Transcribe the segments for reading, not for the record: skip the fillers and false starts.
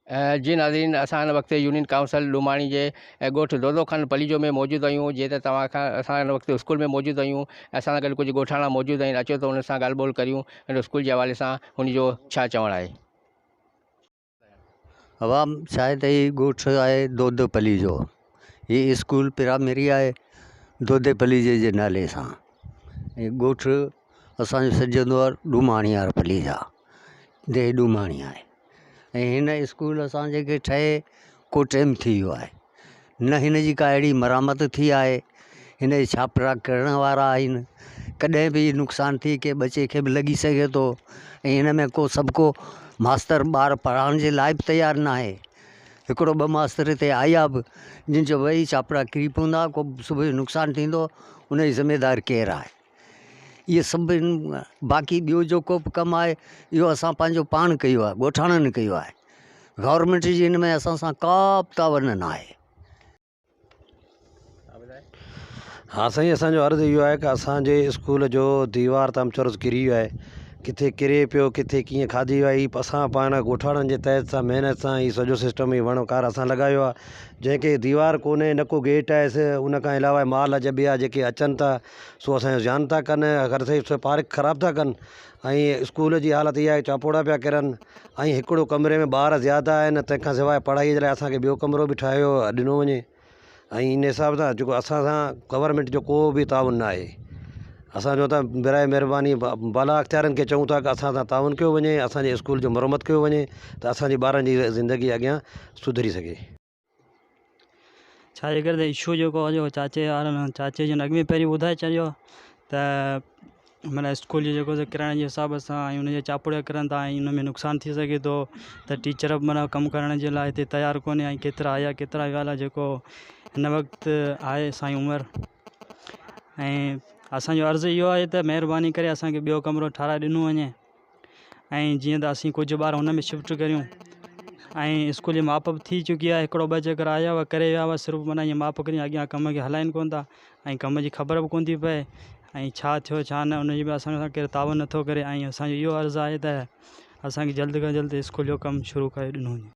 جي ناظرين اسان هن وقت يونين ڪائونسل ڊوماڻي جي ڳوٺ دودو خان پليجو ۾ موجود آهيون جيئن ته توهان کان اسان هن وقت اسڪول ۾ موجود آهيون اسان سان گڏ ڪجهه ڳوٺاڻا موجود آهن اچو ته انهن سان ڳالهه ٻولهه ڪريون هن اسڪول جي حوالي سان هن جو ڇا چوڻ آهي. عوام ڇا آهي ته هي ڳوٺ آهي دودو پليجو هي اسڪول پرائمري آهي دودي پليجي جي نالي سان هي ڳوٺ اسانجو سڏجندو آهي ڊوماڻي وارا پليجا ديهه ڊوماڻي آهي ۽ هن اسڪول اسان جي کي ٺهي ڪو ٽيم ٿي ويو آهي نه هن جي ڪا اهڙي مرمت ٿي آهي هن جي ڇاپرا ڪرڻ وارا آهن ڪڏهن به نقصان ٿي ڪنهن ٻچي کي به لڳي سگهي ٿو ۽ هن ۾ ڪو سڀ ڪو ماستر ٻار پڙهائڻ جي لاءِ به تيار نه آهي هڪڙو ٻه ماستر هتي آيا به جن چيو ڀئي ڇاپرا ڪري پوندا ڪو صبح جو نقصان ٿيندو ان جو ذميدار ڪير آهي اهي سڀ باقي ٻيو جيڪو به ڪم آهي اهو اسان پنهنجو پاڻ ڪيو آهي ڳوٺاڻن ڪيو آهي گورنمينٽ جي هن ۾ اسان سان ڪا به تعاون نه آهي. ها سائين اسان جو عرض اهو آهي ته اسان جي اسڪول جو ديوار تام چرس ڪري ويو آهي ڪٿي ڪري پيو ڪٿي ڪيئن کاڌي ويو آهي اسان پاڻ ڳوٺاڻن جي تحت سان محنت سان هي سڄو سسٽم هي وڻ ڪار اسان لڳايو آهي جنهن کي ديوار ڪونهي نه ڪو گيٽ آهيس ان کان علاوه مال جا ٻيا جيڪي اچن ٿا سو اسان جو زيان ٿا ڪن اگر سائين پارڪ خراب ٿا ڪن ۽ اسڪول جي حالت اها آهي چاپوڙا پيا ڪرن ۽ هڪڙو ڪمري ۾ ٻار زياده آهن تنهن کان سواءِ پڙهائي جي لاءِ اسان کي ٻيو ڪمرو به ٺاهيو ڏنو وڃي ۽ ان حساب سان جيڪو اسان سان گورنمينٽ جو ڪو به تعاون نه آهي اسان چئون ٿا برائي مهرباني بالا اختيارن کي چئون ٿا ڪه اسان سان تعاون ڪيو وڃي اسان جي اسڪول جو مرمت ڪيو وڃي ته اسان جي ٻارن جي زندگي اڳيان سڌري سگهي. ڇا جي ڪري ته اشو جيڪو آهي جو چاچي وارن چاچي جن اڳ ۾ پهرين ٻڌائي ڇڏيو ته معنيٰ اسڪول جو جيڪو ڪرائڻ جي حساب سان ۽ ان جا چاپڙيا ڪرن ٿا ۽ ان ۾ نقصان ٿي سگهي ٿو ته ٽيچر به معنيٰ ڪم ڪرڻ جي لاءِ هتي تيار ڪونهي ۽ ڪيترا آيا ڪيترا ويا جيڪو هن وقت آهي سائين عمر ۽ اسانجو عرض اهو آهي ته مهرباني ڪري اسانکي ٻيو ڪمرو ٺاراهي ڏنو وڃي ۽ جيئن ته اسين ڪجهه ٻار هن ۾ شفٽ ڪريون ۽ اسڪول جي ماپ به ٿي چڪي آهي هڪڙو ٻه چڪر آيا هئا ڪري ويا هئا صرف معنيٰ ائين ماپ ڪري اڳيان ڪم کي هلائين ڪونه ٿا ۽ ڪم جي خبر به ڪونه ٿي پئي ۽ ڇا ٿيو ڇا نه ان جي به اسان سان ڪير تعاون نٿو ڪري ۽ اسان جو اهو عرض آهي ته اسان کي جلد کان جلد اسڪول جو ڪم شروع ڪري ڏنو وڃي.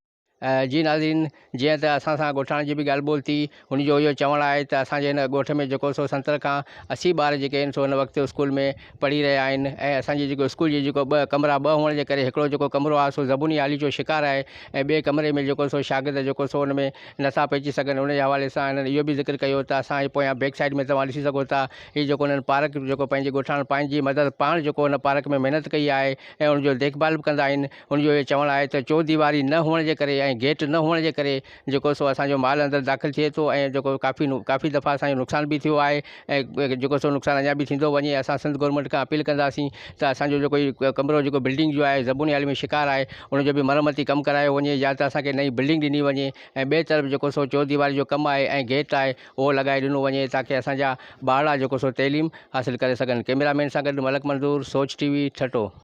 جي ناظرين جيئن ته اسان سان ڳوٺاڻن جي به ڳالهه ٻولهه ٿي هن جو اهو چوڻ آهي ته اسان جي هن ڳوٺ ۾ جيڪو سو ستر کان 80 ٻار جيڪي آهن سو هن وقت اسڪول ۾ پڙهي رهيا آهن ۽ اسان جي جيڪو اسڪول جي جيڪو ٻه ڪمرا ٻه هئڻ جي ڪري هڪڙو جيڪو ڪمرو آهي سو زبوني حالي جو شڪار آهي ۽ ٻئي ڪمري ۾ جيڪو سو شاگرد جيڪو سو ان ۾ نٿا پهچي سگهن ان جي حوالي سان هنن اهو به ذڪر ڪيو ته اسان جي پويان بيڪ سائيڊ ۾ توهان ڏسي سگهو ٿا هي جيڪو هنن پارڪ جيڪو پنهنجي ڳوٺاڻن پنهنجي مدد پاڻ جيڪو هن پارڪ ۾ محنت ڪئي آهي ۽ ان جو ديک ڀال به ڪندا آهن هن جو اهو چوڻ آهي ته چوديواري نه هئڻ جي ڪري ۽ گيٽ نه هئڻ جي ڪري جيڪو سو اسان جو مال اندر داخل ٿئي ٿو ۽ جيڪو ڪافي ڪافي دفعا اسان جو نقصان به ٿيو آهي ۽ جيڪو سو نقصان اڃا به ٿيندو وڃي اسان سنڌ گورنمينٽ کان اپيل ڪنداسين ته اسان جو جيڪو هي ڪمرو جيڪو بلڊنگ جو آهي زبوني حال ۾ شڪار آهي ان جو به مرمتي ڪم ڪرايو وڃي يا ته اسان کي نئين بلڊنگ ڏني وڃي ۽ ٻئي طرف جيڪو سو چوديواري جو ڪم آهي ۽ گيٽ آهي اهو لڳائي ڏنو وڃي تاڪه اسان جا ٻارڙا جيڪو سو تعليم حاصل ڪري سگهن ڪئميرا مين سان گڏ ملڪ منظور سوچ ٽي وي ٺٽو.